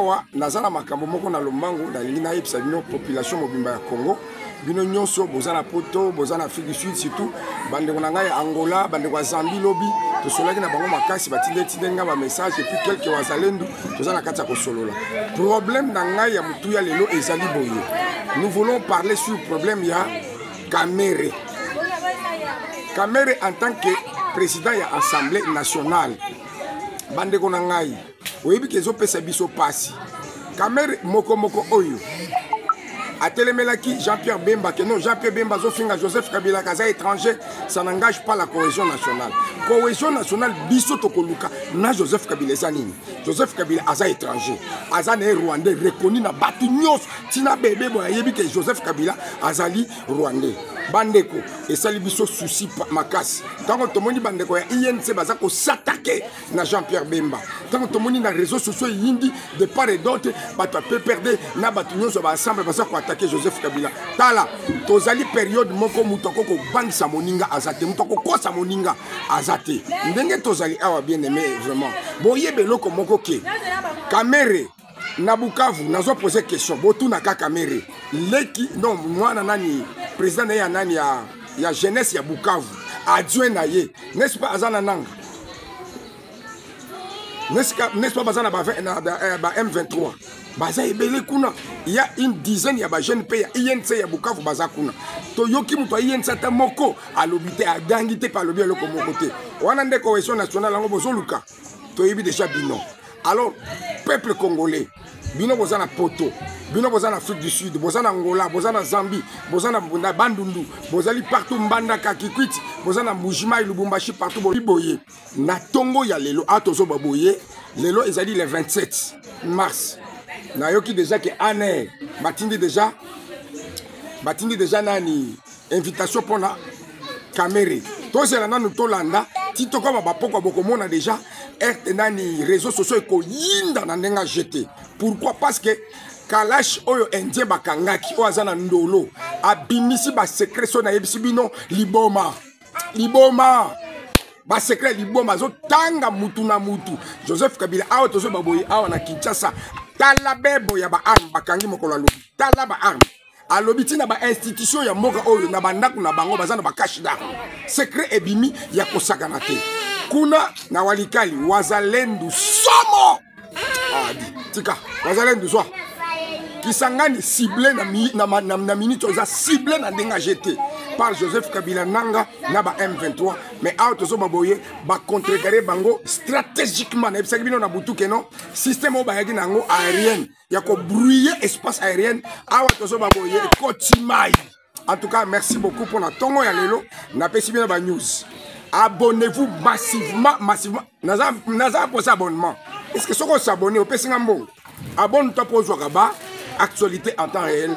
Awa naza na makambo moko na lombangu nalingi nayebisa bino, population mobimba ya Congo, bino nyonso boza na poto, boza na Afrique du Sud, surtout bandeko na ngai ya Angola, bandeko ya Zambie. Lobi tosololaki na bango makasi, batindetinde ngai bamessage, et puis quelques wazalendu toza na kati ya kosolola. Problème na ngai ya motuya lelo ezali boye: nous voulons parler sur problème ya Kamerhe. Kamerhe en tant que président ya Assemblée nationale, bandeko na ngai, oyebi ke ezopesa biso pasi. Kamerhe moko moko oyo atelemelaki Jean-Pierre Bemba ke non, Jean-Pierre Bemba azofinga Joseph Kabila kaza étranger, ça n'engage pas la cohésion nationale. Cohésion nationale biso tokoluka na Joseph Kabila eza nini? Joseph Kabila aza étranger, aza na ye rwandais reconnu na bato nyonso, ntina bebe boye ayebi ke Joseph Kabila azali rwandais. Bandeko, esali biso souci makasi ntango tomoni bandeko ya UNC baza kos'attaquer na Jean-Pierre Bemba, ntango tomoni na réseaux sociaux eyindi de part et d'autre, bato ya PPRD na bato nyonso baensemble baza koattaquer Joseph Kabila. Tala, tozali période moko moto ako kobangisa moninga aza te, moto akokosa moninga aza te. Ndenge tozali awa, bien aimé, vraiment boyeba eloko moko ke Kamerhe na Bukavu, nazoposer question, botunaka Kamerhe leki non mwana nani, président na ye ya nani ya jeunesse ya Bukavu, adjoint na ye, n'est-ce pas, aza na nanga, n'est-ce pas, baza na ba M23, baza ebele kuna, ya une dizaine ya bajeune mpe ya UNC ya Bukavu baza kuna. Toyoki moto ya UNC ata moko alobi te, agangi te mpe alobi eloko moko te. Wana nde cohésion nationale yango bozoluka? Toyebi déjà bino. Alors peuple congolais, bino boza na poto, bino boza na Afrique du Sud, boza na Angola, boza na Zambie, boza na Bandundu, bozali partout, Mbandaka, Kikwiti, boza na Mbujimai, Lubumbashi, partout boye, na ntongo ya lelo a tozoba boye, lelo ezali le 27 mars, nayoki déjà ke ANR batindi déjà nani, invitation mpona Kamerhe. Tozela nanu, tolanda ti tokoma bapokwa, bokomona déjà rt nani, réseau sociaux ekoyinda na ndenge agete. Pourquoi? Parce que kalash oyo indien bakangaki, oyo aza na Ndolo, abimisi basecret. So nayebisi bino, liboma, liboma, basecret, liboma, azotanga mutu na mutu. Joseph Kabila awa tozoba boye, awa na Kinshasa, tala bebo ya baarme bakangi mokolo, alobi tala baarme, alobi ntina bainstitution ya mboka oyo na bandako na bango baza na bacache d'arme. Secret ebimi ya kosakana te. Kuna na Walikali, wazalendu somo adi tika wazalendu zwa Kisangani ciblé na minute oyo, eza ciblé na ndenge agete par Joseph Kabila, nanga na ba M23. Mais awa tozoba boye, bacontrecarrer bango stratégiquement. Nayebisaki bino na butu keno système oyo bayaki na yango aérienne ya kobrouiller espace aérienne, awa tozoba boye ekoti mai. En tout cas, merci beaucoup mpona ntongo ya lelo. Napesi bino banews. Abonnez-vous massivement, massivement. Naza mposa abonnement. Est ce que soki os'abonner, opesi nga mbongo? Abonne toi mpo ozwaka ba actualité en temps réel.